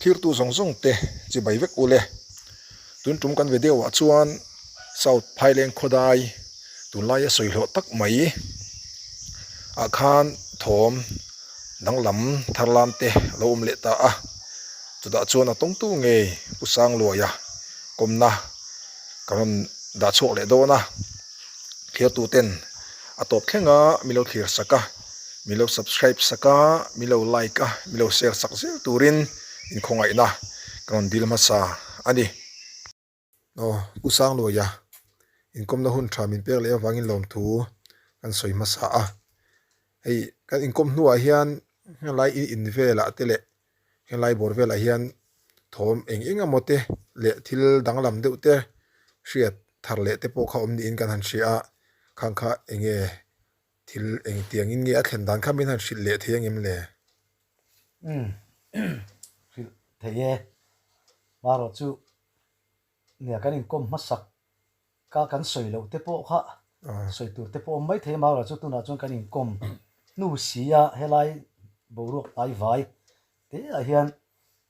Thirtu zawng zawng te chibai vek ule. Tun tum kan video ah chuan South Phaileng khawdai tunlaia sawi hlawh tak mai ah khan thawm danglam thar lam te a lo awm leh ta a. Chutah chuan a tawngtu ngei Pu Sangluaia kawmna ka rawn dah chhuak leh dawn a. Thirtu ten a tawp thleng a min lo thlir sak a. Min lo subscribe sak a, min lo like a, min lo share sak zel turin inkhawngaihna ka rawn dil hmasa a ni. Aw, Pu Sangluaia, inkawmna hun tha min pek leh avangin lawmthu kan sawi hmasa a. Hei, kan inkawm hnuah hian helai in in velah te leh helai bawr velah hian thawm eng eng emaw te leh thil danglam deuh te hriat thar leh te pawh kha awm niin kan han hria a, khang kha eng nge Thil engtiang in nge a thlen dan kha min han hrilh leh thei angem le? Umm hrilh thei e. Marawh chu nia kan inkawm hmasak ka kan sawi loh te pawh kha sawi tur te pawh awm mai thei a, marawh chu tunah chuan kan inkawm hnu si a helai boruak hnai vai te ah hian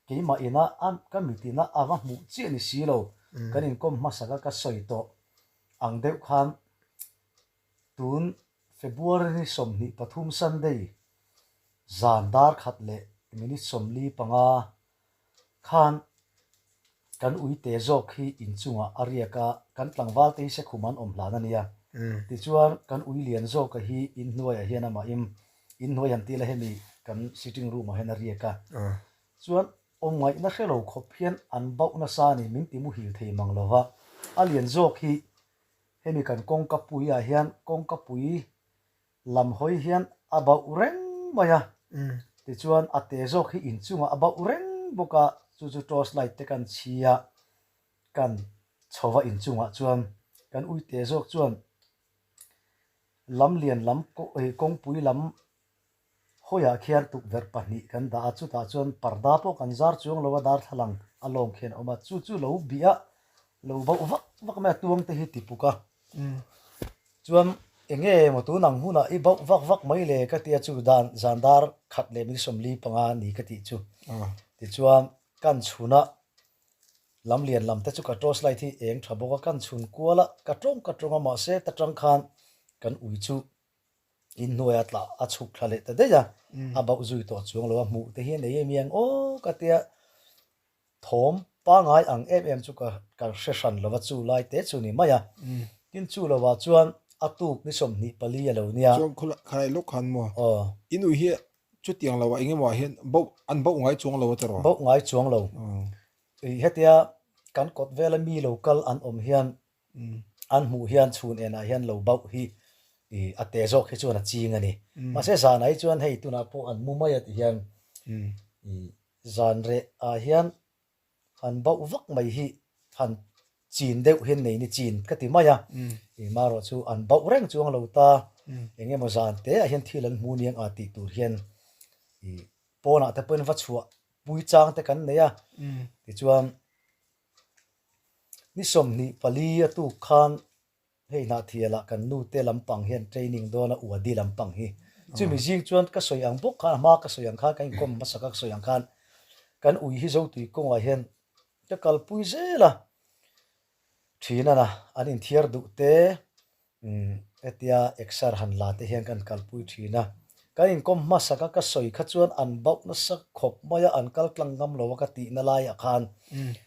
keimah ina a ka mit ina a va hmuh chiah ni si lo kan inkawm hmasak a ka sawi tawh ang deuh khan Tun February ni 23 Sunday zan dar khat leh minute 45 khan kan uite zawk hi inchungah a riak a, kan tlangval te hi sekhum an awm hlan a nia. Tichuan kan ui lian zawka hi inhnuaiah hian amah im inhnuai han tila hemi kan sitting room ah hian a riak a. Chuan awm ngaihna hre lo khawp hian an bauh nasa a ni, min ti muhil thei mang lova. A lian zawk hi Hemi kan kawngka pui ah hian kawngka pui lam hawi hian a bauh reng mai a, tichuan a te zawk hi inchungah a bauh reng bawk a, chu chu torch light te kan chhi a, kan chho va inchungah chuan kan ui te zawk chuan lam lian lam kawngpui lam Hawiah khian tukverh pahnih kan dah a, chutah chuan parda pawh kan zar chuang lo a, darthlalang a lawng khian a awm a, chu chu lo bih a, lo bauh vak vak mai a, tuang te hi ti puk a. Chuan eng nge maw tun ang hunah i bauh vak vak mai le ka ti a, chu dan zan dar khat leh min 45 ni ka tih chu. Tichuan kan chhun a, lam lian lam te chu ka torch light hi eng tha bawk a, kan chhun kual a, ka tawng ka tawng a, mahse ta tang khan kan ui chu Inhnuaia tlah a chhuk thla leh ta daih a, a bauh zui tawh chuang lo a, hmuh te hian ei em ang aw ka tia thawm pangai ang em em chu ka ka hre hran lo va chu lai te chu ni mai a, tin chu lo ah chuan a tuk ni 24 a lo nia. Chuan khawlai khalai lawk khan maw? Aw. In ui hi chutiang lo ah eng emaw ah hian bauh an bauh ngai chuang lo a ti rawh? Bauh ngai chuang lo. Hetia kan kawt vela mi lo kal an awm hian An hmuh hian chhun enah hian lo bauh hi a te zawk hi chuan a ching a ni. Mahse zanah hi chuan hei tunah pawh an mu mai a ti hian zan reh ah hian han bauh vak mai hi han chin deuh hian nei ni chin ka ti mai a. Marawh chu an bauh reng chuang lo ta eng emaw zan te ah hian thil an hmu niang a tih tur hian pawnah te pawhin va chhuah pui chang te kan nei a. Tichuan Ni 24 a tuk khan hei Hnahthialah kan nu te lampang hian training dawn a Uadi lampang hi. Chumi zing chuan ka sawi ang bawk khan a hma ka sawi ang khan kan inkawm hmasa ka sawi ang khan kan ui hi Zotui kawngah hian ka kalpui zel a, thinana an inthiar duh te Umm hetia exer han la te hian kan kalpui thin a, kan inkawm hmasak a ka sawi kha chuan an bauh nasa khawp mai a, an kal tlang ngam lo a ka tihna laiah khan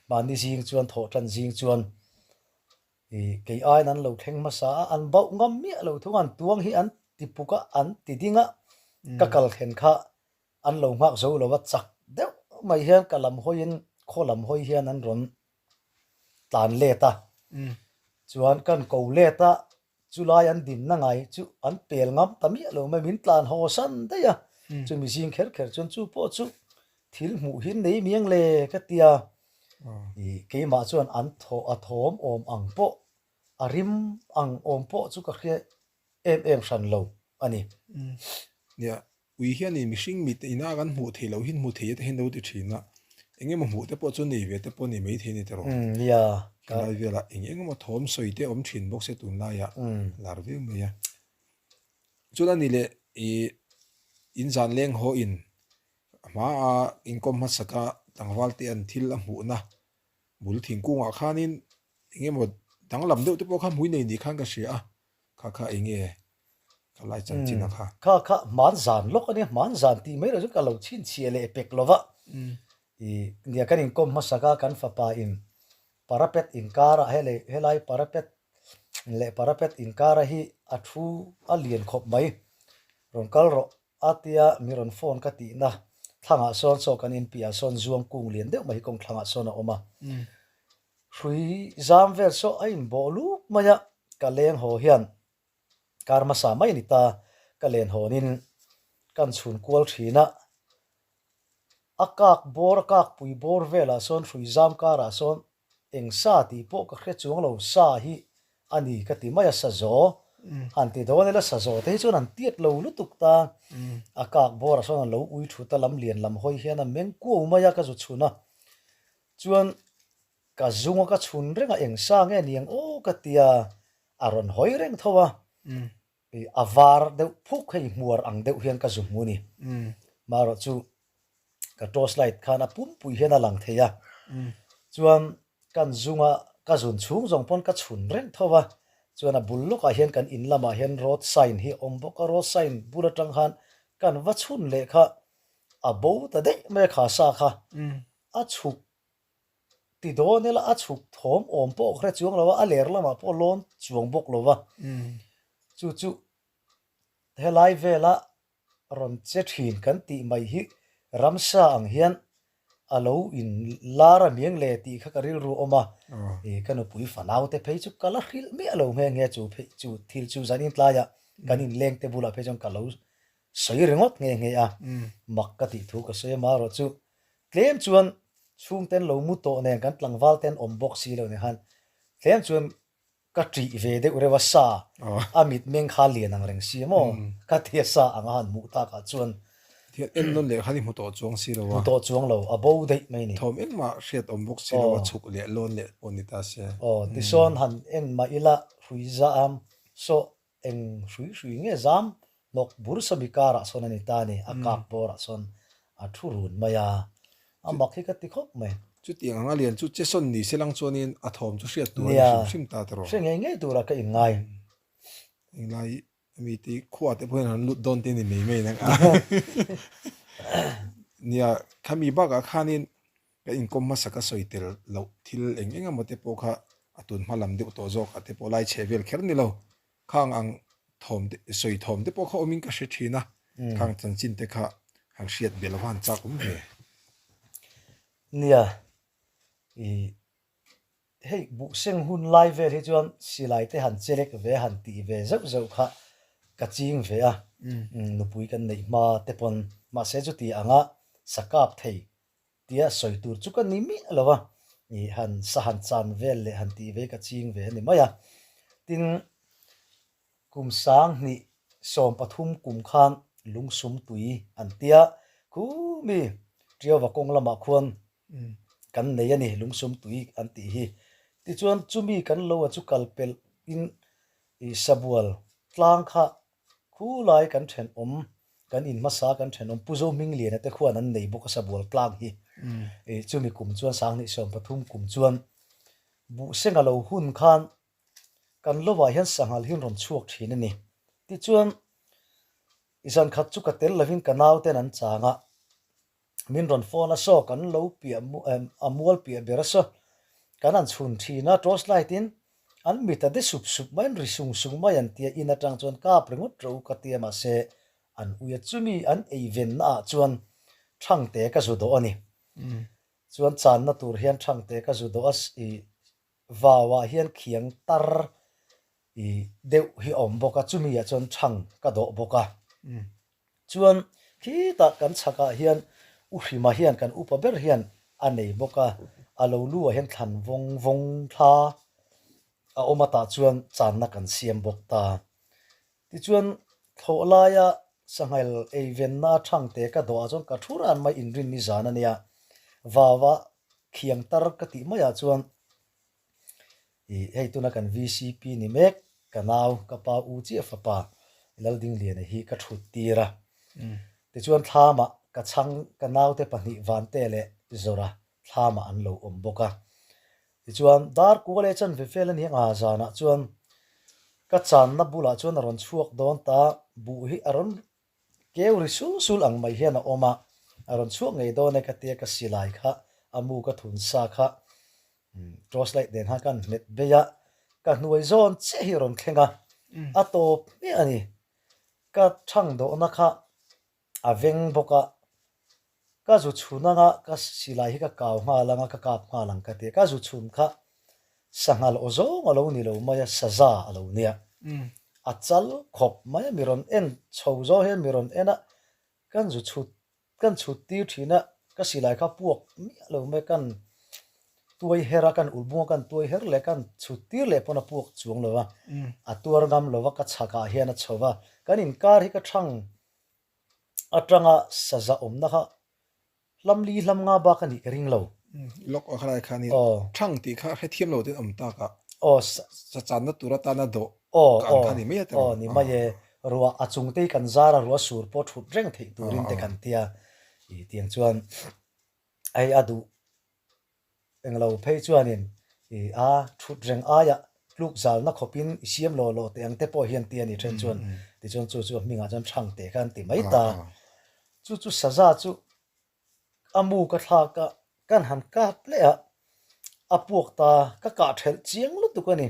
mahni zing chuan thawh tan zing chuan ih kei aiin an lo thleng hmasa a, an bauh ngam miah lo thung a, an tuang hi an ti puk a, an ti ding a, ka kal thlen kha an lo nghak zo lo a, chak deuh mai hian ka lam hawiin khaw lam hawi hian an rawn tlan let a, chuan kan ko let a, chulai an dinna ngai chu an pel ngam ta miah lo mai, min tlan haw san daih a, chumi zing kher kher chuan chu pawh chu thil hmuh hi nei miang le ka ti a, ih keimah chuan an thaw a thawm awm ang pawh a rim ang awm pawh chu ka hria em em hran lo a ni. Nia, ui hian i mihring mit ina kan hmuh theih loh hi hmu thei te hian lo ti thin a, eng emaw hmuh te pawh chu nei ve te pawh ni mai thei a ni tawh. Nia. Helai velah eng eng emaw thawm sawi te awm thin bawk se tunlaiah lar viau mai a. Chuan a ni leh i in zan leng haw in a hmaa inkawm hmasaka tlangval te an thil a hmuhna bul thingkungah khanin eng emaw danglam deuh te pawh kha hmui nei ni khan ka hria a, kha kha eng nge kha lai chanchin a kha. Kha kha hman zan lawk a nia, hman zan tih mai loh chuan ka lo chhinchhiah leh pek lo va, ih nia kan inkawm hmasak a kan fapa in parapet inkara helei helai parapet leh parapet inkara hi a thu a lian khawp mai rawn kal rawh a tia mi rawn phone ka tihna thlangah sawn saw kan inpiah sawn zuang kung lian deuh mai hi kawng thlangah sawn a awm a hrui zam vel saw a inbawh luk mai a ka leng haw hian kar hmasa mai a ni ta ka len hawnin kan chhun kual thin a A kak bawr, a kak pui bawr velah sawn hrui zam karah sawn eng sa tih pawh ka hre chuang lo, sa hi a ni ka ti mai a, sa zaw han ti dawn ila sa zaw te hi chuan an tiat lo lutuk ta, a kak bawrah sawn a lo ui thut a, lam lian lam hawi hian a meng kuau mai a, ka zu chhun a, chuan ka zung a ka chhun reng a eng sa nge ni ang aw ka ti a, a rawn hawi reng tho a. Ih a var deuh phuk hei hmuar ang deuh hian ka zu hmu a ni. Marawh chu ka torch light khan a pumpui hian a lang thei a. Chuan kan zunga ka zun chhung zawng pawn ka chhun reng tho a. Chuan a bul lawkah hian kan in lamah hian road sign hi a awm bawk a. Road sign bul atang khan kan va chhun leh kha a bo ta daih mai a kha sa kha a chhuk Ti dawn ila a chhuk thawm awm pawh hre chuang lo a, a ler lamah pawh lawn chuang bawk lo va. Chu chu helai vela rawn che thin kan tih mai hi ramsa ang hian a lo in lar a miang le tih kha ka rilru awm a. Ih ka nupui fanau te phei chu ka la hrilh miah lo nghe nghe chu phei chu thil chu zanin tlaiah kan inleng te bulah phei chuan ka lo sawi ringawt nghe nghe a, mak ka tih thu ka sawi a marawh chu Tlem chuan chhungten lo mu tawh nen kan tlangval ten awm bawk si lo nen khan tlem chuan ka ṭih ve deuh reuh a sa a mitmeng kha lian ang reng si a maw ka ti a sa ang a han hmuh takah chuan. Thian en nawn leh khan i hmu tawh chuang si lo a. Hmu tawh chuang lo a bo daih mai ni. Thawm engmah hriat awm bawk si lo a chhuk leh lawn leh pawh ni ta se. Aw tisawn han en mah ila hrui zam sawh Eng hrui hrui nge zam hnawk bur sawmi karah sawn a ni ta a ni, a kak bawrah sawn a thu run mai a, a mak hi ka ti khawp mai. Chutiang anga lian chu che sawn ni se lang chuanin a thawm chu hriat tur a ni hrim hrim ta tawh. Nia, hre ngei ngei turah ka inngai. Englai mi ti khua te pawh hian an lut dawn te ni mai mai nang a. Nia, khami bakah khanin Ka inkawm hmasa ka sawi tel loh thil eng eng emaw te pawh kha a tun hma lam deuh tawh zawk ah te pawh lai chhe vel kher ni lo. Khang ang thawm te sawi thawm te pawh kha awmin ka hre thin a, khang chanchin te kha han hriat belh va han chak awm ve. Nia, i hei buhseng hun lai vel hi chuan silai te han chelek ve han tih ve zeuh zeuh kha ka ching ve a, nupui kan neih hma te pawn mahse chuti anga sa kap thei tia sawi tur chu ka ni miah lo a, ih han sa han chan vel leh han tih ve ka ching ve a ni mai a. Tin, kum 20 13 kum khan lungsum tui an tia khumi Tiauva kawng lamah khuan kan nei a ni lungsum tui an tih hi. Tichuan chumi kan lo a chu kal pelh in ih sabual tlang kha Khulai kan thenawm, kan in hmasa kan thenawm Pu Zohmingliana te khuan an nei bawk a sabual tlang hi. Ih chumi kum chuan 2013 kum chuan buhseng a lo hun khan kan lovah hian sanghal hi an rawn chhuak thin a ni. Tichuan i zan khat chu ka tel lovin ka nauten an chang a, min rawn phone a saw kan lo piah a mual piah ber a saw kan han chhun thin a torch light in an mit a de sup sup mai an ri sung sung mai an tia in atang chuan kap ringawt ro ka tia mahse an ui a chumi an ei ven na ah chuan thangte ka zu dawh a ni chuan channa tur hian thangte ka zu dawh a i vau ah hian khiang tar i deuh hi a awm bawk a chumi ah chuan thang ka dawh bawk a. Chuan khitah kan chhakah hian U Hrima hian kan upa ber hian a nei bawk a, a lo lu ah hian thlan vawng vawng thla a awm a tah chuan channa kan siam bawk ta. Tichuan thlawh laia sanghal ei venna a thangte ka dawh ah chuan ka thu ran mai inrin ni zan a nia, vava khiang tar ka tih maiah chuan Ih, hei tuna kan VCP ni mek, ka nau, ka pa u chiah fapa Laldingliana hi ka thut tir a. Tichuan thlamah ka chhang ka naute pahnih Vante leh Zawra thlamah an lo awm bawk a. Tichuan, dar kua leh chanve vel a ni anga zanah chuan ka channa bulah chuan a rawn chhuak dawn ta, buh hi a rawn keu ri sul sul ang mai hian a awm a, a rawn chhuak ngei dawn e ka tia ka silai kha a mu ka thun sa kha torch light nen khan ka han hmet bei a, ka hnuai zawn chiah hi a rawn thleng a, a tawp hmiah a ni. Ka thang dawhna kha a veng bawk a, ka zu chhun anga ka silai hi ka kau nghal anga ka kap nghal ang ka ti a, ka zu chhun kha sanghal aw zawng a lo ni lo mai a, saza a lo nia. A chal khawp mai a, mi rawn en chho zawng hian mi rawn en a, kan zu chhut kan chhut tir thin a, ka silai kha puak miah lo mai, kan tuai her a, kan ulhbung a kan tuai her leh kan chhut tir leh pawn a puak chuang lo a, a tuar ngam lo a, ka chhakah hian a chho va, kan inkar hi ka thang atanga saza awmna kha hlam li hlam nga bak a nih ka ring lo. Lawk a khalai kha ni thang tih kha hrethiam lo ten awm tak a, sa channa tur atana dawh ka ang kha ni mai a tiraw? Aw ni mai e, ruah a chung te hi kan zar a, ruah sur pawh thut reng theih turin te kan tia, i tiang chuan hei a duh Englo phei chuanin i a thut reng aiah tluk zalna khawpin i siam law law teh ang te pawh hian ti a ni then chuan tichuan chu chu a hmingah chuan thang teh kha an ti mai ta. Chu chu saza chu a mu ka thlak a, kan han kap leh a, a puak ta, ka kah thelh chiang lutuk a ni.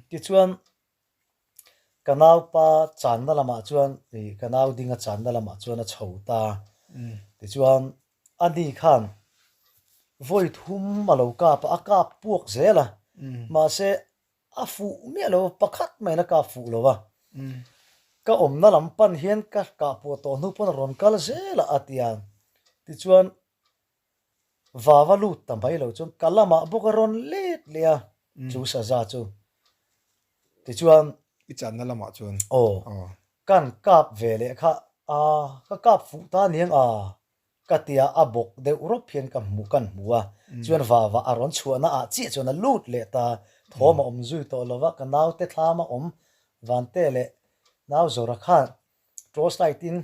Tichuan Ka naupa channa lamah chuan ih ka nau dinga channa lamah chuan a chho ta. Tichuan a ni khan vawi thum a lo kap a, a kap puak zel a. Mahse a fuh miah lo, pakhat maiin a kap fuh lo a. Ka awmna lam pan hian ka kah puah tawh hnu pawn a rawn kal zel a a ti a. Tichuan vava lut ta mai lo chuan ka lamah bawk a rawn let leh a chu saza chu. Tichuan I channa lamah chuan aw kan kap ve leh kha a ka kap fuh ta aniang a ka tia a bawk deuh rawp hian ka hmu kan hmu a chuan vava a rawn chhuahna ah chiah chuan a lut leh ta thawm a awm zui tawh lo va ka naute thlam a awm Vante leh nau Zawra khan torch light in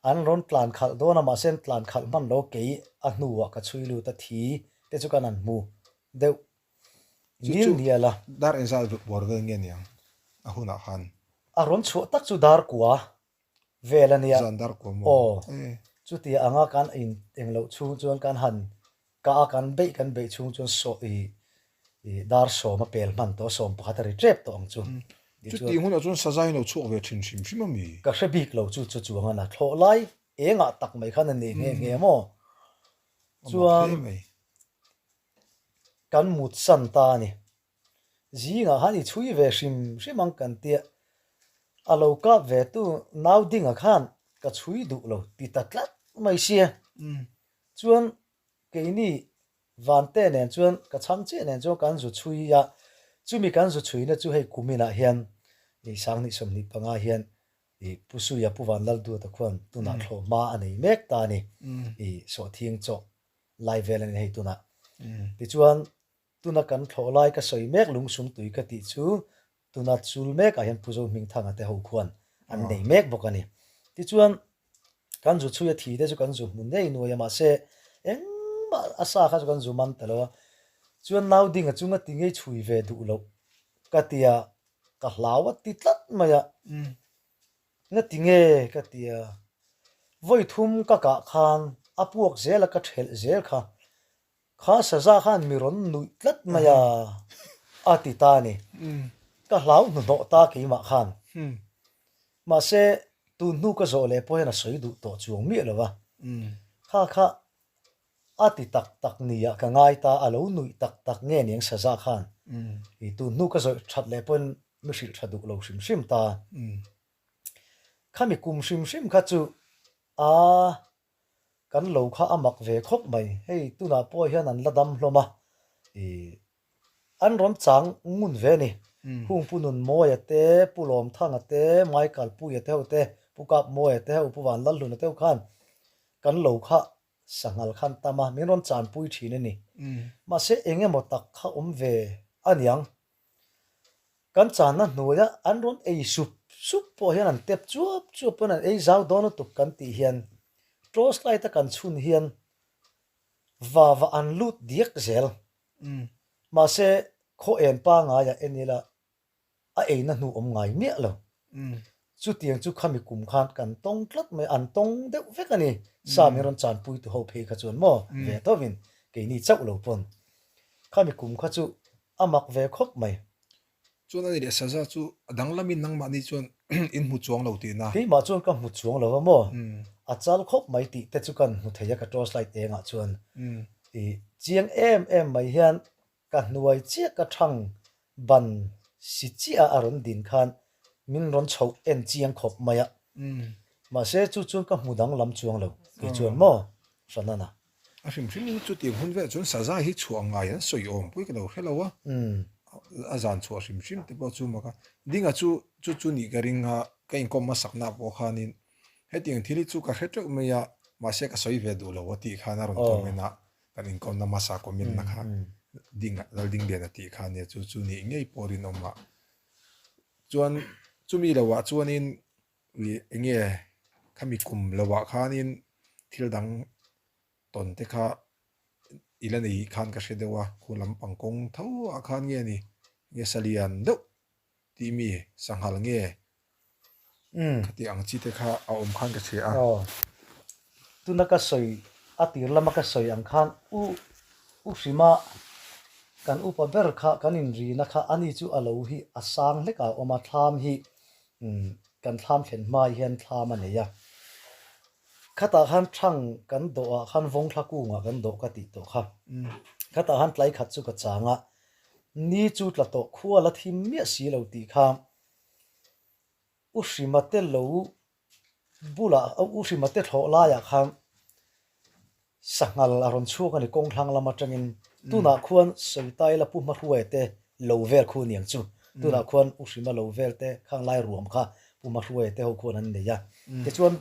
An rawn tlan khalh dawn a, mahse an tlan khalh hman lo kei a hnuah ka chhui lut a, thi te chu kan han hmu deuh nil nial a. Dar engzat buar vel nge niang a hunah khan? A rawn chhuah tak chu dar kua vel a nia. Zan dar kua maw? Aw, chutia anga kan in engloh chhung chuan kan han Ka a kan beih kan beih chhung chuan saw i i dar sawm a pel hman tawh a, sawm pakhat a ri tep tawh ang chu. Chuti hunah chuan saza in lo chhuak ve thin hrim hrim a mi? Ka hre bik lo chu chu chuang a na thlawh lai engah tak mai khan a nei nghe nghe maw? Chuan kan mut san ta a ni. Zingah khan i chhui ve hrim hrim ang kan tia. A lo kap ve tu nau dingah khan ka chhui duh lo ti ta tlat mai sia. Chuan keini Vante nen chuan ka chhang chiah nen chuan kan zu chhui a, chumi kan zu chhuina chu hei kuminah hian i Sanghnih 25 hian i Pu Suia Pu Vanlalduata khuan tunah thlawh hma a nei mek ta a ni, i sawhthing chawh lai vel a ni hei tunah. Tichuan Tuna kan thlawh lai ka sawi mek lungsum tui ka tih chu tuna chul mekah hian Pu Zohmingthanga te ho khuan an nei mek bawk a ni. Tichuan kan zu chhui a thi te chu kan zu hmu ngei nuai a mahse engmah a sa kha chu kan zu man ta lo a. Chuan nau dinga chu nga ti ngei chhui ve duh loh ka ti a, ka hlau a ti tlat mai a. Nga ti nge ka ti a, vawi thum ka kah khan a puak zel a ka thelh zel kha Kha saza khan mi rawn nuih tlat mai a, a ti ta a ni. Ka hlau hnuhnawh ta keimah khan. Mahse, tun hnu ka zawh leh pawh hian a sawi duh tawh chuang miah lo va. Kha kha a ti tak tak nia ka ngai ta, a lo nuih tak tak nge niang saza khan. I tun hnu ka zawih that leh pawhin mi hrilh tha duh lo hrim hrim ta. Khami kum hrim hrim kha chu a Kan lo kha a mak ve khawp mai, hei tunah pawh hian an la dam hlawm a, ih an rawn chang ngun ve a ni. Hung Pu Nunmawia te, Pu Lawmthanga te, Michael Puia te ho te, Pu Kapmawia te ho, Pu Vanlalhluna te ho khan kan lo kha sanghal khan tam a, min rawn chanpui thin a ni. Mahse eng emaw tak kha awm ve a niang. Kan channa hnuaia an rawn ei sup sup pawh hian an tep chuap chuap pawn an ei zau dawn lutuk kan tih hian torch light a kan chhun hian Vava an lut diak zel. Mahse, khaw en pangaiah en ila a eina hnu awm ngai miah lo. Chutiang chu khami kum khan kan tawng tlat mai, an tawng deuh vek a ni. Sa min rawn chanpui tu ho phei kha chuan maw ve tawhin keini chauh lo pawn. Khami kum kha chu a mak ve khawp mai. Chuan a ni leh saza chu a danglamin nangmahni chuan in hmu chuang lo tihna. Keimah chuan ka hmu chuang lo va maw? A chal khawp mai tih te chu kan hmu thei a ka torch light engah chuan. I chiang em em mai hian ka hnuai chiah ka thang ban si chiah a a rawn din khan min rawn chhoh en chiang khawp mai a. Mahse chu chuan ka hmu danglam chuang lo kei chuan maw? Hranana. A hrim hrim in chutiang hun velah chuan saza hi chhuah ngai an sawi awm pawh i ka lo hre lo a, a zan chhuah hrim hrim te pawh chu mak a, dinga chu chu chu nih ka ring a, ka inkawm hmasakna pawh khanin hetiang thil hi chu ka hre teuh mai a, mahse ka sawi ve duh lo a tih khan a rawn comment a, kan inkawmna hmasa comment na kha dinga Laldingliana tih kha nia chu chu nih ngei pawh rinawm a, chuan chumi lohah chuanin Ih eng nge khami kum lovah khanin thil dang tawn te kha i la nei khan ka hre deuh a, khu lampang kawng tho ah khan nge ni nge salian deuh tih mi sanghal nge khati ang chi te kha a awm khan ka hria a. Aw tuna ka sawi a tir lama ka sawi ang khan u u hrima kan upa ber kha kan inrina kha ani chu a lo hi a sang hlek a awm a thlam hi Umm, kan thlam thlen hma hian thlam a nei a. Khatah khan thang kan dawhah khan vawngthla kungah kan dawh ka tih tawh kha. Khatah khan tlai khat chu ka chang a, ni chu tla tawh khua la thim miah si lo tih kha U Hrima te lo bulah U Hrima te thlawh laiah khan Sanghal a rawn chhuak a ni kawng thlang lam atangin tunah khuan Sawitaila Pu Hmahruaia te lo vel khu aniang chu. Tunah khuan U Hrima lo vel te khang lai ruam kha Pu Hmahruaia te ho khuan an nei a. Tichuan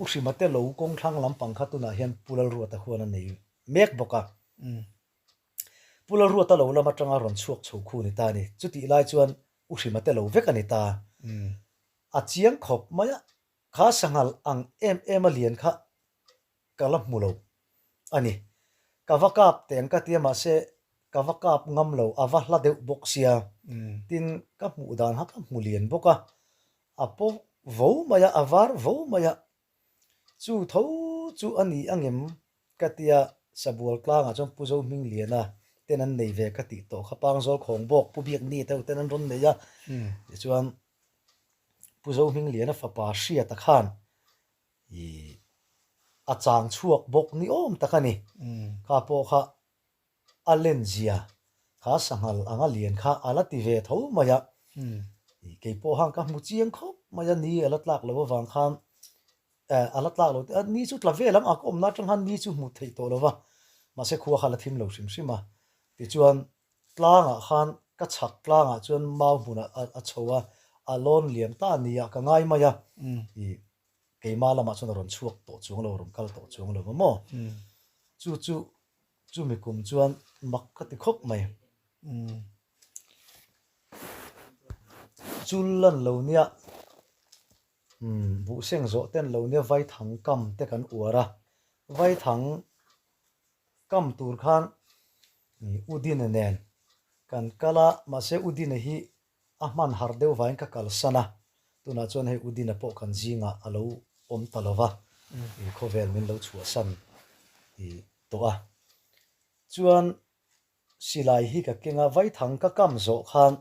U Hrima te lo kawng thlang lampang kha tunah hian Pu Lalruata khuan a nei mek bawk a. Pu Lalruata lo lam atanga rawn chhuak chho khu ni ta a ni. Chutih lai chuan U Hrima te lo vek a ni ta. A chiang khawp mai a, kha sanghal ang em em a lian kha ka la hmu lo a ni. Ka va kap teng ka tia mahse ka va kap ngam lo, a va hla deuh bawk sia. Tin, ka hmuh dan kha ka hmu lian bawk a, a paw vo mai a, a var vo mai a. Chu tho chu a ni angem ka tia Sabual tlangah chuan Pu Zohmingliana ten an nei ve ka tih tawh kha, Pangzawl Khawng bawk Pu Biakni te ho ten an rawn nei a. Tichuan Pu Zohmingliana fapa Hriata khan I a chang chhuak bawk ni awm tak a ni. Kha pawh kha a len zia kha sanghal anga lian kha a la ti ve tho mai a. I kei pawh hang ka hmu chiang khawp mai a, ni a la tlak lo avang khan eh a la tlak lo a, ni chu tla vel ang a ka awmna atang khan ni chu hmuh theih tawh lo va, mahse khua kha a la thim lo hrim hrim a. Tichuan tlangah khan ka chhak tlangah chuan mau hmunah a chho a, a lawn liam ta a ni a, ka ngai mai a. I Keimah lamah chuan a rawn chhuak tawh chuang lo, a rawn kal tawh chuang lo va maw? Chu chu chumi kum chuan mak ka ti khawp mai. Chul lan lo nia, buhseng zawh ten lo nia vaithang kam te kan uar a, vaithang kam tur khan Udina nen kan kal a, mahse Udina hi A hman har deuh vangin ka kalsan a, tunah chuan hei Udina pawh kan zingah a lo awm ta lo va, i khawvel min lo chhuahsan i tawh a. Chuan silai hi ka keng a, vaithang ka kam zawh khan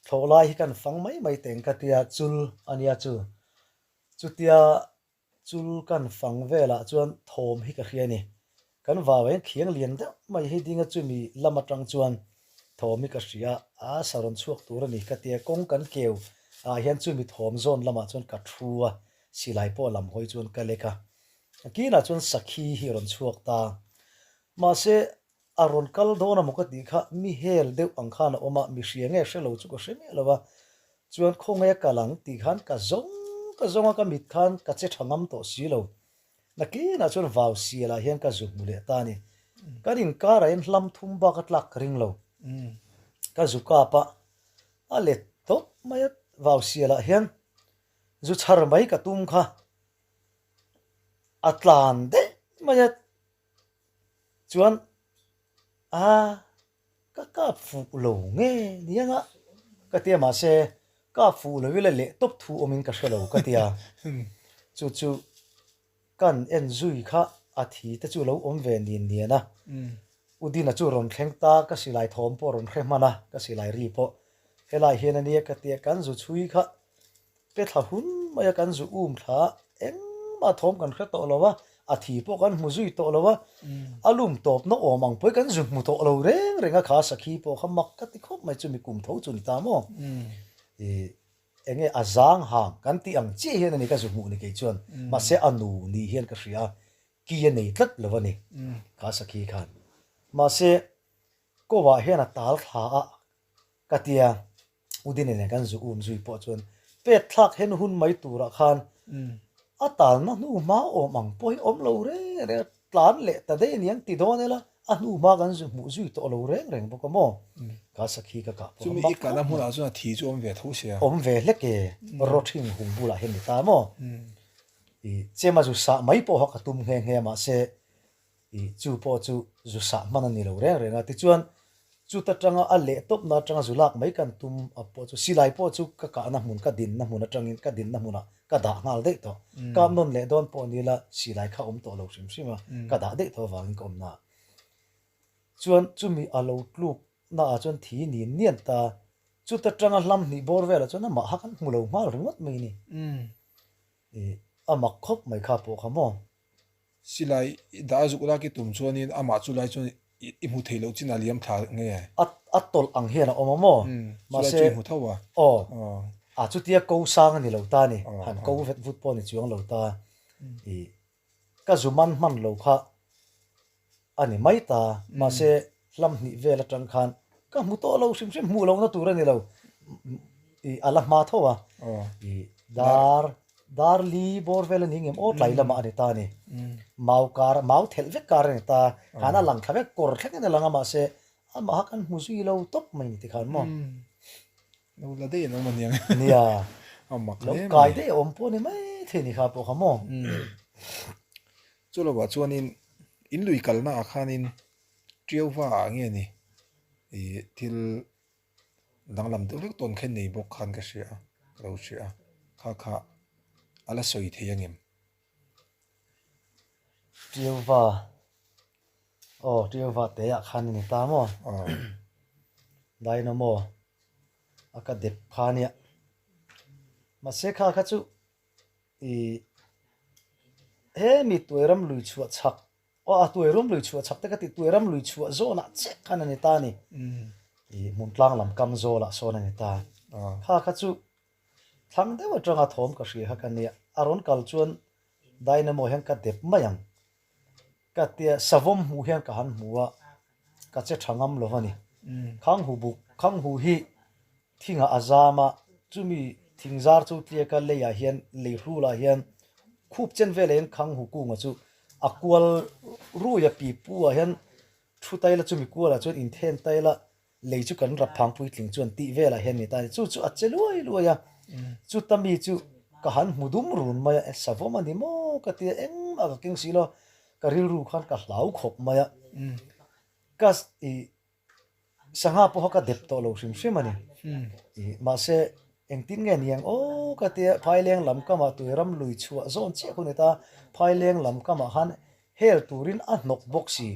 thlawh lai hi kan fang mai mai teng ka tia, chul a nia chu. Chutia Chul kan fang velah chuan thawm hi ka hria a ni. Kan vau hian khiang lian deuh mai hi ding a chumi lam atang chuan thawm hi ka hria a, a sa rawn chhuak tur a ni ka tia kawng kan keu ah hian chumi thawm zawn lamah chuan ka thu a, silai pawh lam hawi chuan ka lek a. A kinah chuan sakhi hi a rawn chhuak ta. Mahse A rawn kal dawn a maw ka tih kha mi hel deuh ang khan a awm a, mi hria nge hre lo chu ka hre miah lo a, chuan khawngaih a kal ang tih khan ka zawng ka zawng a, ka mit khan ka che tha ngam tawh si lo. Nakinah chuan vau sial ah hian ka zu hmu leh ta a ni. Kan inkar ah hian hlam thum bak a tlak ka ring lo. Ka zu kap a, a let tawp mai a, vau sial ah hian zu chhar mai ka tum kha a tlan daih mai a. Chuan a ka kap fuh lo nge niang a ka tia mahse kap fuh lo ila leh tawp thu awmin ka hre lo ka tia. Chu chu kan en zui kha a thi te chu lo awm ve nin nian a. Udina chu rawn thleng ta ka silai thawm pawh rawn hre hman a, ka silai ri pawh helai hian a nia ka tia kan zu chhui kha Pe thla hun maia kan zu um thla engmah thawm kan hre tawh lo a, a thi pawh kan hmu zui tawh lo a, a lum tawpna awm ang pawhin kan zu hmu tawh lo reng reng a, kha sakhi pawh kha mak ka ti khawp mai chumi kum tho chu ni ta maw? Ih enge a zang hang kan tih ang chiah hian a ni ka zu hmuh ni kei chuan, mahse a nu ni hian ka hria a, ki a nei tlat lo a ni kha sakhi khan. Mahse kawah hian a tal thla a ka tia. Udine nen kan zu um zui pawh chuan pet thlak hen hun mai turah khan a talna hnu hma awm ang pawh hi awm lo reng reng a, tlan leh ta daih a niang ti dawn ila a hnu hma kan zu hmuh zui tawh lo reng reng bawk a maw? Ka sakhi ka kah pawh a Chumi mak i kahna khawp mai. hmunah chuan a thi chu awm ve tho sia. Awm ve hlek e, rawthing hung bulah hian ni ta maw? I chem a zu sah mai pawh kha ka tum nghe nghe a mahse I chu pawh chu zu sah hman a ni lo reng reng a, tichuan chuta tanga a leh tawpna atanga zu lak mai kan tum a pawh chu silai pawh chu ka kahna hmun ka dinna hmun atangin ka dinna hmunah ka dah nghal daih tawh. Kap nawn leh dawn pawh ni ila silai kha awm tawh lo hrim hrim a, ka dah daih tawh avangin ka awmna ah chuan chumi a lo tluk naah chuan thi nin nian ta, chuta tanga hlam hnih bawr velah chuan amah kha kan hmu lo nghal ringawt mai a ni. I a mak khawp mai kha pawh kha maw? Silai i dah a zuk lak i tum chuanin amah chu lai chuan i hmu thei loh chin a liam thla nge? A a tawlh ang hian a awm a maw? Chulai chu i hmu tho a. Aw, a chutia ko sang a ni lo ta ni, han ko vet vut pawh a ni chuang lo ta. I ka zu man hman lo kha a ni mai ta, mahse hlam hnih vel atang khan ka hmu tawh lo hrim hrim, hmuh lohna tur a ni lo, i a la hma tho a, i dar dar li bawr vel a ni ngem aw tlai lamah a ni ta a ni, mau kar mau thelh vek kar a ni ta, khan a lang thla vek kawr thlengin a lang a mahse amah kha kan hmu zui lo tawp mai ni tikhan maw. Lo la daih an awm a niang. Nia. A mak Lo hle mai. kai daih a awm pawh a ni mai thei ni kha pawh kha maw. Chu lovah chuanin in lui kalna ah khanin Tiauva ah nge ni ih thil danglam deuh hlek tawn khen nei bawk khan ka hria a, ka lo hria a, kha kha a la sawi thei angem? Tiauva aw Tiauva te ah khan a ni ta maw? Dynamo a ka dep kha nia. Mahse kha kha chu ih hemi tuairam lui chhuah chhak aw a tuairam lui chhuah chhak te ka ti tuairam lui chhuah zawnah chiah khan a ni ta a ni. Ih hmun tlang lam kam zawlah sawn a ni ta. Kha kha chu thlang deuh atanga thawm ka hria kha ka nia. A rawn kal chuan dynamo hian ka dep mai ang. Ka tia savawm hmuh hian ka han hmu a, ka che tha ngam lo a ni. Khanghu buk, khanghu hi thingah a zam a, chumi thing zar chu tliaka leiah hian lei hrulah hian khup chen velah hian khanghu kunga chu a kual rui a, pipu ah hian thu taila chumi kualah chuan inthen taila Lei chu kan rap phang puitling chuan tih velah hian ni ta a ni. Chu chu a che luai luai a, chuta mi chu ka han hmu dum run mai a, savawm a ni maw ka ti a, engmah ka keng si lo, ka rilru khan ka hlau khawp mai a, ka i sangha pawh kha ka dep tawh lo hrim hrim a ni. I mahse engtin nge ni ang aw ka ti a, Phaileng lam kamah tuiram lui chhuah zawn chiah khu ni ta, Phaileng lam kamah khan hel turin a hnawk bawk si,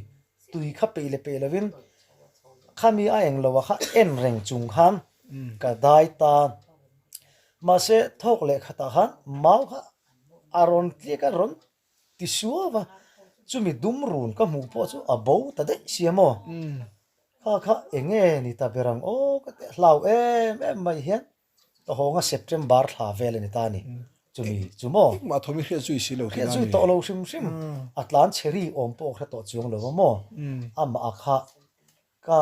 Tui kha peih leh peih lovin khami a eng lo a kha en reng chung khan ka dai ta. Mahse thawk leh khatah khan mau kha a rawn tliak a rawn ti suau a, chumi dum run ka hmuh pawh chu a bo ta daih sia maw? Kha kha eng nge ni ta ber ang aw ka ti a, hlau em em mai hian Ka hawnga September thla vel a ni ta a ni. Chumi chu maw? Engmah thawm i hriat zui si lo Hriat zui tawh lo hrim hrim. A tlan chhe ri awm pawh ka hre tawh chuang lo a maw? Amah a kha ka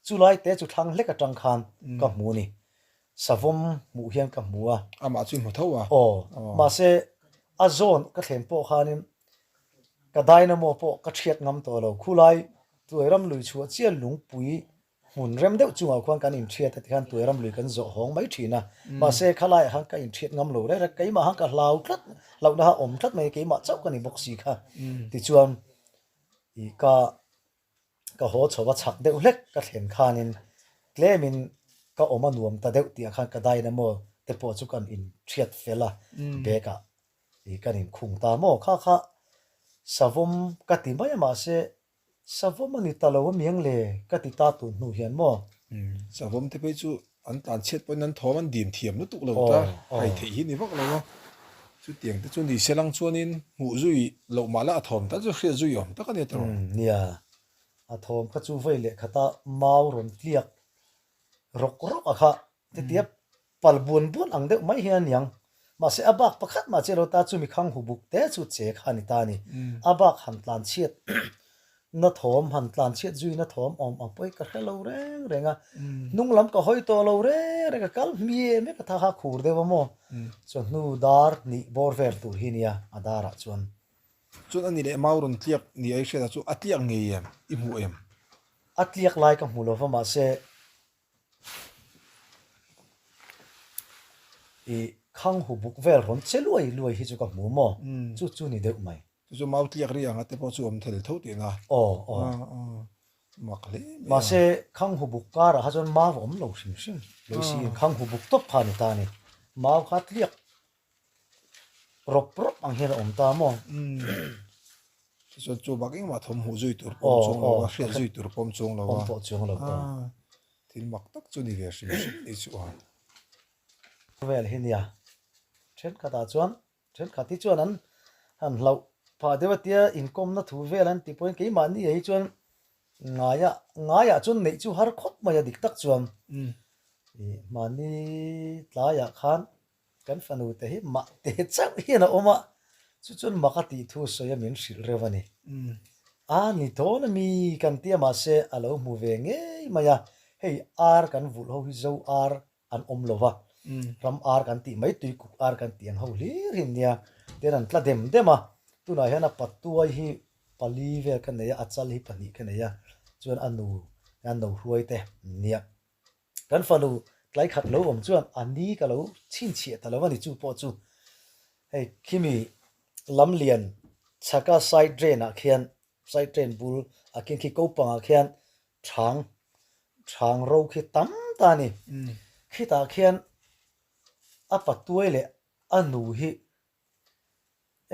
chulai te chu thlang hlek atang khan ka hmu a ni. Savawm hmuh hian ka hmu a. Amah chu i hmu tho a? Aw. Mahse a zawn ka thlen pawh khanin ka dynamo pawh ka thiat ngam tawh lo. Khulai Tuairam lui chhuah chiah lungpui Hmun rem deuh chungah khuan kan inthiat a tikhan tuairam lui kan zawh hawng mai thin a, mahse khalaiah khan ka inthiat ngam lo reng reng, keimah khan ka hlau tlat, hlauhna kha awm tlat mai, keimah chauh ka ni bawk si kha. Tichuan. I ka ka haw chho a chhak deuh hlek ka thlen khanin tlemin ka awm a nuam ta deuh tih ah khan ka dynamo te pawh chu kan in thiat fel a bag ah i kan in khung ta maw kha kha savawm ka ti mai a mahse Savawm a ni ta lo a miang le ka ti ta tun hnu hian maw? Savawm te phei chu an tlan chhiat pawhin an thawm an dim thiam lutuk lo ta, hai theih hi ni vak lo a. Chutiang te chu ni se lang chuanin hmuh zui loh mah la a thawm tal chu hriat zui awm tak a nia tawh. Nia, a thawm kha chu vei leh khata mau rawn tliak rawk rawk a kha Titia pal buan buan ang deuh mai hian a niang. Mahse a bak pakhat mah che lo ta chumi khang hu buk te chu che kha a ni ta a ni. A bak han tlan chhiat na thawm, han tlan chhiat zui na thawm awm ang pawh hi ka hre lo reng reng a. Hnung lam ka hawi tawh lo reng reng a, kal hmiah mek a tha kha khur deuh a maw. Chawhnu dar hnih bawr vel tur hi nia a darah chuan. Chuan a ni leh mau rawn tliak ni a i hriat ah chu a tliak ngei em? I hmuh em? A tliak lai ka hmu lo va mahse I khang hu buk vel rawn che luai luai hi chu ka hmu maw? Chu chu ni deuh mai. Chu chu mau tliak ri anga te pawh chu awm thel tho tihna. Aw aw. Mak hle mai a. Mahse khang hu buk karah kha chuan mau a awm lo hrim hrim. Loisi in khang hu buk tawp kha a ni ta a ni. Mau kha tliak rawp rawp ang hian a awm ta maw? Tichuan chu bak engmah thawm hmuh zui tur pawm chuang lo a, hriat zui tur pawm chuang lo a. Awm pawh chuang lo ta. Thil mak tak chu ni ve hrim hrim ni chu a. Vel hi nia. Thenkhatah chuan, thenkhat hi chuan an han hlauh phah deuh a tia inkawmna thu vel an tih pawhin keimahni ah hi chuan ngaia ngaiah chuan neih chu har khawp mai a dik tak chuan. Mahni tlaiah khan Kan fanu te hi mah te chauh hian a awm a, chu chuan mak a tih thu sawi a min hrilh reuh a ni. A ni dawn a mi kan ti a mahse a lo hmu ve ngei mai a, hei ar kan vulh ho hi zo ar an awm lo va, ram ar kan tih mai tuikuk ar kan tih ang ho hlir hi nia, tian an tla dem dem a, tunah hian a patuai hi pali vel ka nei a, a chal hi pahnih ka nei a, chuan a nu hian no hruai te nia. Kan fanu tlai khat lo awm chuan a ni ka lo chhinchhiah ta lo a ni chu pawh chu hei khimi lam lian chhaka side drain ah khian side drain bul a khian khi ko pangah khian thang thang ro khi tam ta a ni khitah khian a patuai leh a nu hi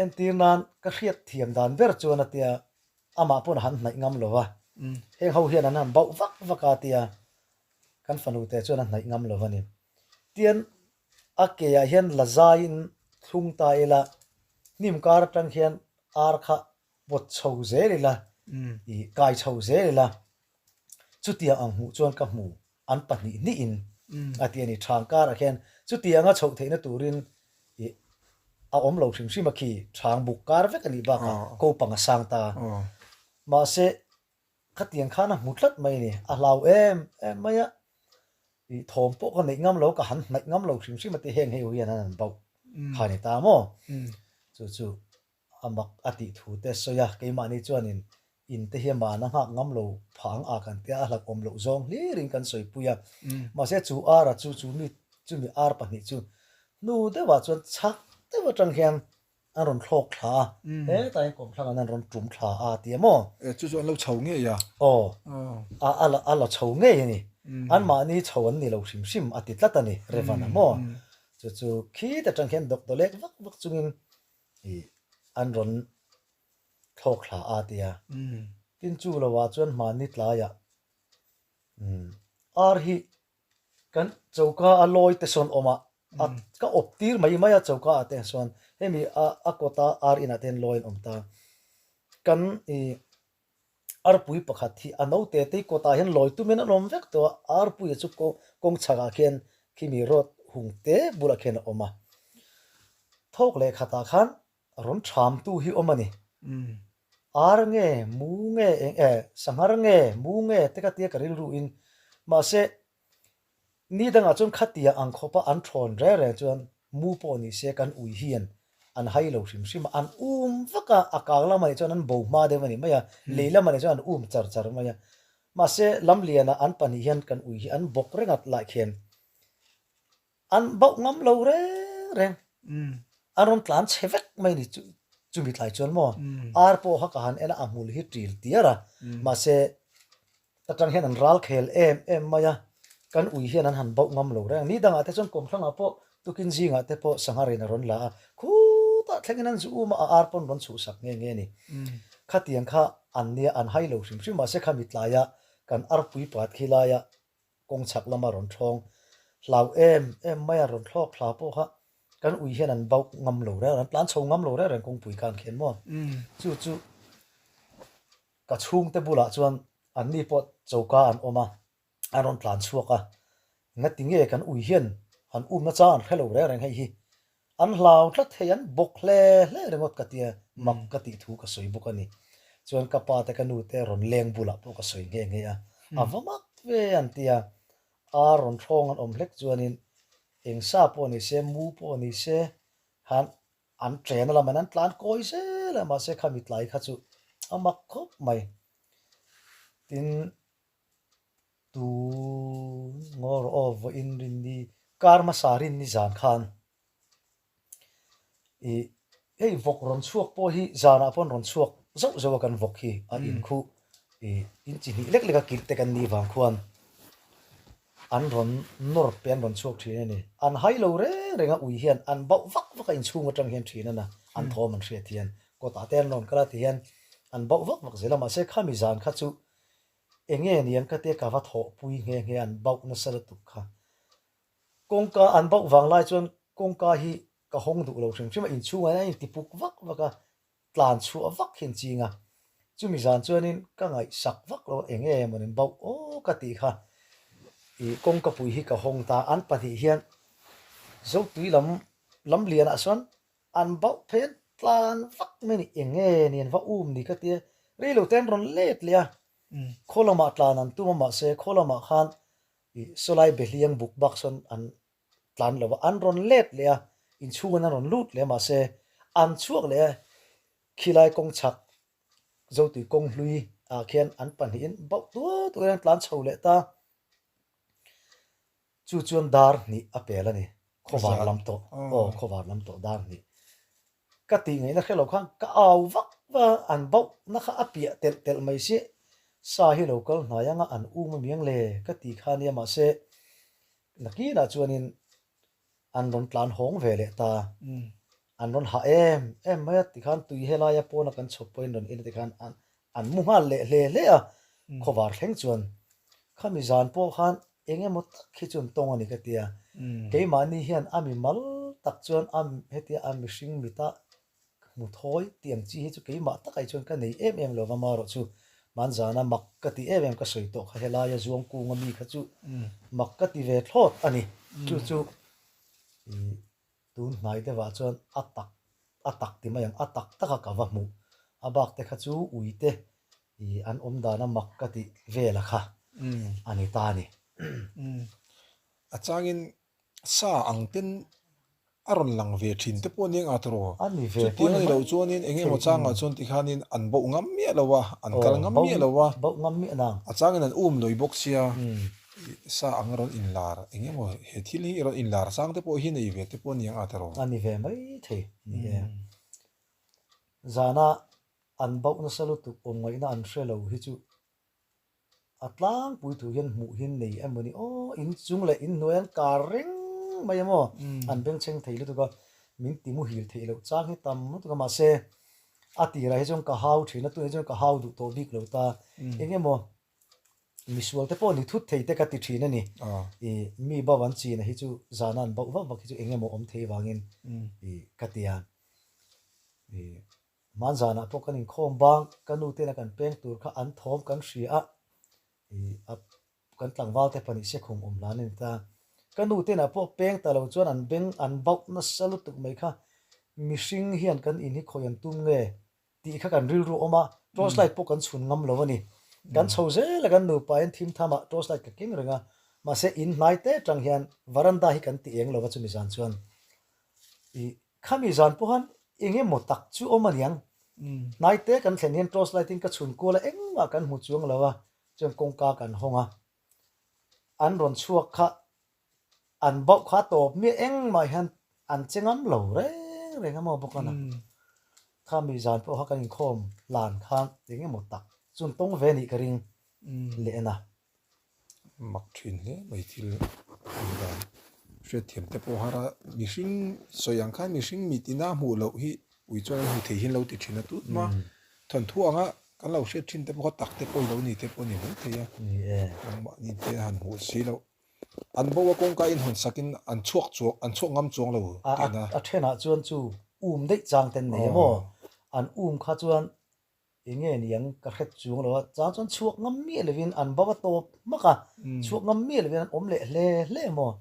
Entir nan ka hriat thiam dan ber chuan a tia, amah pawn a han hnaih ngam lo va, heng ho hian an han bauh vak vak a tia, kan fanu te chuan a hnaih ngam lo va ni. Tian a ke ah hian la zaiin thlung ta ila, hnim kar atang hian ar kha pawt chho zel ila, i kai chho zel ila, chutiang ang hmuh chuan ka hmu an pahnih hnihin a ti a ni. Thang karah khian chutianga chhoh theihna turin ih a awm lo hrim hrim a khi thang buk kar vek a nih bakah ko pang a sang ta. Mahse khatiang khan a hmu tlat mai a ni. A hlau em em mai a, ih thawm pawh ka neih ngam lo, ka han hnaih ngam lo hrim hrim a ti heng hei hian an han bauh kha a ni ta maw? Chu chu A mak a tih thu te sawi a, keimahni chuanin in te hi amah a nghak ngam lo phah ang a kan tia a hlauhawm loh zawng hlirin kan sawipui a. Mahse chu ar a chu chu mi chumi ar pahnih chu hnu deuhah chuan chhak deuh atang hian an rawn thlawk thla a, hetah hian kawmthlang an rawn tum thla a ti a maw? E chu chu an lo chho ngei a. Aw, a a la a la chho ngei a ni. Anmahni chho an ni lo hrim hrim a ti tlat a ni Revan a maw? Chu chu khit atang hian dawkdawlek vak vak chungin I an rawn thlawk thla a tia. Tin chu lo ah chuan hmanni tlaiah ar hi kan choka a lawi te sawn awm a, a ka awp tir mai mai a choka ah te sawn hemi a a kawta ar inah te hian lawi an awm ta. Kan i Arpui pakhat hi a naute te kawtah hian lawi tumin an awm vek tawh a, arpuia chu kawng chhakah khian khimi road hung te bulah khian a awm a. Thawk leh khatah khan rawn thamtu hi awm a ni. Ar nge, mu nge, eng e, sanghar nge, mu nge te ka tia ka rilru in. Mahse, Ni dangah chuan khatia ang khawpa an thawn reng reng chuan mu pawh ni se kan ui hian an hai lo hrim hrim a, an um vak a, a kang lamah nih chuan an bo hma deuh a ni mai a, lei lamah nih chuan an um char char mai a. Mahse, lamlianah an pahnih hian kan ui hi an bawk reng a lai khian an bauh ngam lo reng reng, an rawn tlan chhe vek mai a ni. Chumi tlai chuan maw ar pawh kha ka han en a, a hmul hi ṭil tiar a, mahse atang hian an ral khel em em mai a, kan ui hian an han bauh ngam lo reng. Ni dangah te chuan kawmthlangah pawh tukin zingah te pawh sangha rin a rawn la a, khutah thlengin an zu um a, a ar pawn rawn chhuhsak nghe nghe a ni. Khatiang kha an nia an hai lo hrim hrim, mahse khami tlaia kan arpui pat khi laia kawng chhak lama rawn thawng hlau em em mai a, rawn thlawk thla pawh kha kan ui hian an bauh ngam lo reng, an tlan chho ngam lo reng reng kawngpui khan khian maw. Chu chu ka chhungte bulah chuan anni pawh choka an awm a, an rawn tlan chhuak a, ngati nge kan ui hian han um na chang an hre lo reng reng hei hi, An hlau tlat thei, an bawk hle hle ringawt ka tia, mak ka tih thu ka sawi bawk a ni. Chuan ka pa te ka nu te rawn leng bulah pawh ka sawi nghe nghe a, a va mak ve an tia, ar rawn hrawng an awm hlek chuanin eng sa pawh ni se, mu pawh ni se, khan an ṭen a lam an tlan kawi zel a, mahse khami tlai kha chu a mak khawp mai. Tin, Tun ngaw rawh aw vawiin rinni kar hmasa rinni zan khan ih hei vawk rawn chhuak pawh hi zanah pawn rawn chhuak zauh zauh a kan vawk hi a inkhuh ih in chi hnih lek lek a kilh te kan nih vang khuan an rawn nawr pe an rawn chhuak thin a ni. An hai lo reng reng a ui hian an bauh vak vak a inchhung atang hian thin a na an thawm an hriat hian kawtah te an rawn kal a ti hian an bauh vak vak zel a mahse khami zan kha chu Enge niang ka tia ka va thawhpui nghe nghe an bauh nasa lutuk kha. Kawngka an bauh vang lai chuan kawngka hi ka hawng duh lo hrim hrim a, inchhungah hian a inti puk vak vak a, tlan chhuah vak hi an ching a. Chumi zan chuanin ka ngaihsak vak lo a, enge maw nin bauh aw ka tih kha. Ih kawngkapui hi ka hawng ta, an pahnih hian Zotui lam lam lianah sawn An bauh phei an tlan vak mai a ni, eng nge ni an va um ni ka tia, rei lo te an rawn let leh a, khaw lamah tlan an tum a mahse khaw lamah khan ih sawlai behliang buk bak sawn an tlan lo a, an rawn let leh a, inchhungin an rawn lut leh a mahse an chhuak leh a, khilai kawng chhak Zotui kawng hlui ah khian an pahnihin bauh tual tualin an tlan chho leh ta. Chu chuan dar hnih a pel a ni, khawvar lam tawh, aw khawvar lam tawh dar hnih. Ka tih ngaihna hre lo khan ka au vak va, an bauh na kha a piah telh telh mai si, sa hi lo kal hnai anga an um amiang le ka ti kha nia mahse nakinah chuanin an rawn tlan hawng ve leh ta, an rawn hah em em mai a tikhan tui helaia pawna kan chhawp pawhin rawn in a tikhan an an mu nghal leh hle hle a, khawvar thleng chuan khami zan pawh khan eng emaw tak hi chu an tawng a ni ka ti a, keimahni hian a mi mal tak chuan a hetia a mihring mita hmu thawi tih ang chi hi chu keimah takah hi chuan ka nei em em lo va marawh chu hmanzana mak ka ti em em ka sawi tawh kha helaia zuang kunga mi kha chu mak ka ti ve thlawt a ni chu chu ih tun hnai deuhah chuan a tak a tak ti mai ang a tak taka ka va hmuh a bak te kha chu ui te ih an awm dana mak ka tih vela kha a ni ta a ni. A changin sa ang ten a rawn lang ve thin te pawh nia ngah tawh. A ni ve pawh ni mai loh chuanin eng emaw changah chuan tikhanin an bauh ngam miah lo a, an kal ngam miah lo a. Bauh ngam miah nang. A changin an um lui bawk sia sa ang a rawn inlar eng emaw he thil hi rawn inlar chang te pawh hi nei ve te pawh nia ngah tawh. A ni ve mai thei ni e. Zana an bauh nasa lutuk awm ngaihna an hre lo hi chu A tlangpui thu hian hmuh hi nei emaw ni aw, in chung leh in hnuai an kar reng mai emaw an bengchheng thei lutuk a, min ti muhil theih loh chang hi tam lutuk a, mahse a tirah hi chuan ka hau thin a, tunah chuan ka hau duh tawh bik lo ta, eng emaw misual te pawh ni thut thei te ka ti thin a ni, ih mi bauh an china hi chu zana an bauh vak vak hi chu eng emaw awm thei vangin ih ka ti a, ih. Hmanzanah pawh kan inkhawm bang, ka nu tena kan peng tur kha an thawm kan hria a, ih a kan tlangval te pahnih sekhum awm hlan a ni ta. Ka nu tena pawh peng ta lo chuan an beng an bauh nasa lutuk mai kha, mihring hian kan in hi khawi an tum nge tih kha kan rilru awm a, torch light pawh kan chhun ngam lo a ni. Kan chho zel a kan nupa in thim tham ah torch light ka keng reng a, mahse in hnai te atang hian varanda hi kan ti eng lo va chumi zan chuan ih Khami zan pawh khan eng emaw tak chu awm a niang. Hnai te kan thlen hian torch light in ka chhun kual a, engmah kan hmu chuang lo a, chuan kawngka kan hawng a. An rawn chhuak kha an bauh kha a tawp miah engmah hian an che ngam lo reng reng a maw bawk a na. Khami zan pawh kha kan inkhawm hlan khan eng emaw tak chu an tawng ve nih ka ring leh en a. Mak thin hle mai thil awm dan hriatthiam te pawh har a, mihring sawi ang khan mihring mit ina hmuh loh hi ui chuan an hmu thei hian lo ti thin a tut hma thawnthu anga kan lo hriat thin te pawh kha tak te pawh i lo ni te pawh a ni mai thei a, nangmahni te han hmuh si loh. An bo a kawngka in hawn sakin an chhuak chuang an chhuak ngam chuang lo tihna. A thenah chuan chu um daih chang ten nei a maw? An um kha chuan enge niang ka hret chuang lo a, chang chuan chhuak ngam miah lovin an bo a tawp hmak a, chhuak ngam miah lovin an awm leh hle hle a maw?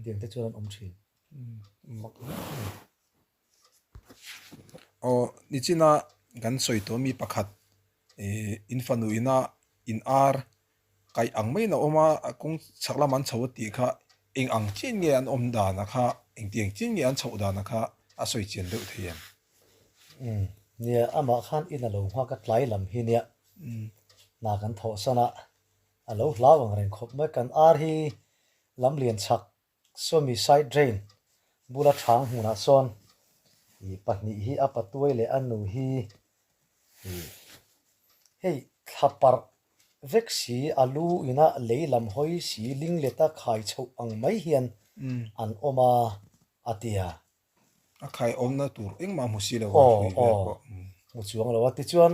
Tiang te chuan an awm thin. Mak hle mai. Aw nichina kan sawi tawh mi pakhat ih in fanu ina in ar kaih ang maiin a awm a, a kawng chhak lamah an chho a tih kha eng ang chian nge an awm dan a kha engtiang chian nge an chhoh dan a kha a sawi chian deuh thei em? Umm nia amah khan in a lo nghak a tlai lam hi nia hna kan thawh san a, a lo hlau ang reng khawp mai kan ar hi lam lian chhak Sawmi side drain bula chhang hmunah sawn ih pahnih hi a patuai leh a nu hi ih hei thla parh vek si a lu ina lei lam hawi si ling leta khai chhoh ang mai hian an awm a a ti a. A khai awmna tur engmah hmu si lo a hrui vel pawh. Hmu chuang lo a tichuan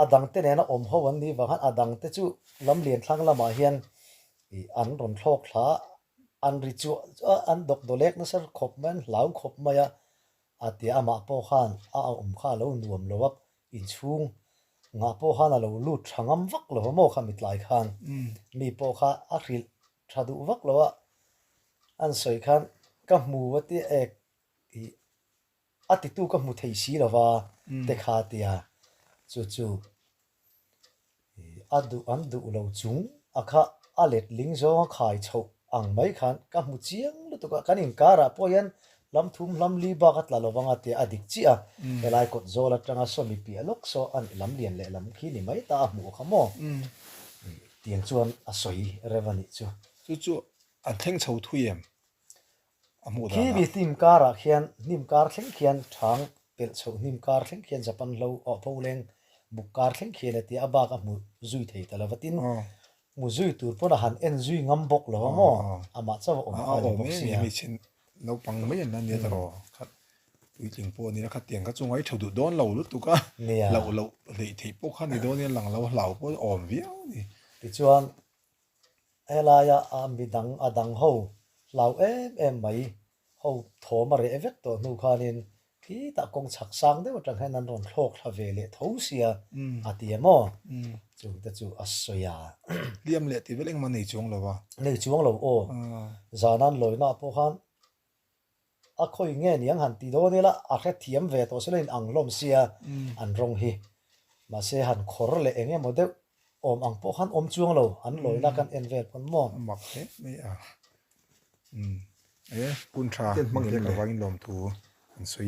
A dangte nena awm ho an nih vang khan a dangte chu lam lian thlang lamah hian ih an rawn thlawk thla a, an ri chuah chuah a, an dawk dawlek nasa khawp mai, an hlau khawp mai a, a ti a, amah pawh khan a awm kha a lo nuam lo a, inchhung ngah pawh khan a lo lut tha ngam vak lo a maw kha mitlai khan mi pawh kha a hrilh tha duh vak lo a, an sawi khan ka hmu a tia ek ih A titu ka hmu thei si lova te kha tia chu chu a duh an duh lo chung a kha a letling zawnga khai chhoh ang mai khan ka hmu chiang lutuk a, kan inkarah pawh hian hlam thum hlam li bak a tla lovang a tia a dik chiah a, helai kawt zawl atanga sawmi piah lawk saw a nih lam lian leh lam khi ni mai ta a hmuh kha maw tiang chuan a sawi rev a nih chu. Chu chu an thleng chho thui em? A hmuh Khi danah. mi hnim karah khian hnim kar thleng khian thang pelh chhoh hnim kar thleng khian Japan hlo awh pho leng buk kar thleng khian a tia a bak a hmu zui thei ta lo va tin hmu zui tur pawn a han en zui ngam bawk lo a maw amah chauh a awm kha a ni bawk sia. Hmeichhe naupang mai an la nia ta rawh khat puitling pawh a nia khatiang kha chu ngai tha duh dawn lo lutuk a hlauh loh hleih theih pawh kha ni dawn in a lang lo hlau pawh a awm viau a ni. Tichuan Helaia a midang a dang ho hlau em em mai ho thawm a reh vek tawh hnu khanin khitah kawng chhak sang deuh atang hian an rawn thlawk thla ve leh tho sia a ti em aw? Chungte chu a sawi a. Hliam leh ti vel engmah nei chuang lo a. Nei chuang lo aw. Zan an lawina pawh khan A khawi nge niang han ti dawn ila a hrethiam ve tawh sela in ang hlawm sia an rawng hi. Mahse han khawr leh eng emaw deuh awm ang pawh khan awm chuang lo an lawina kan en vel pawn maw. A mak hle mai a. Umm e hun tha hmang leh lovangin lawmthu an sawi.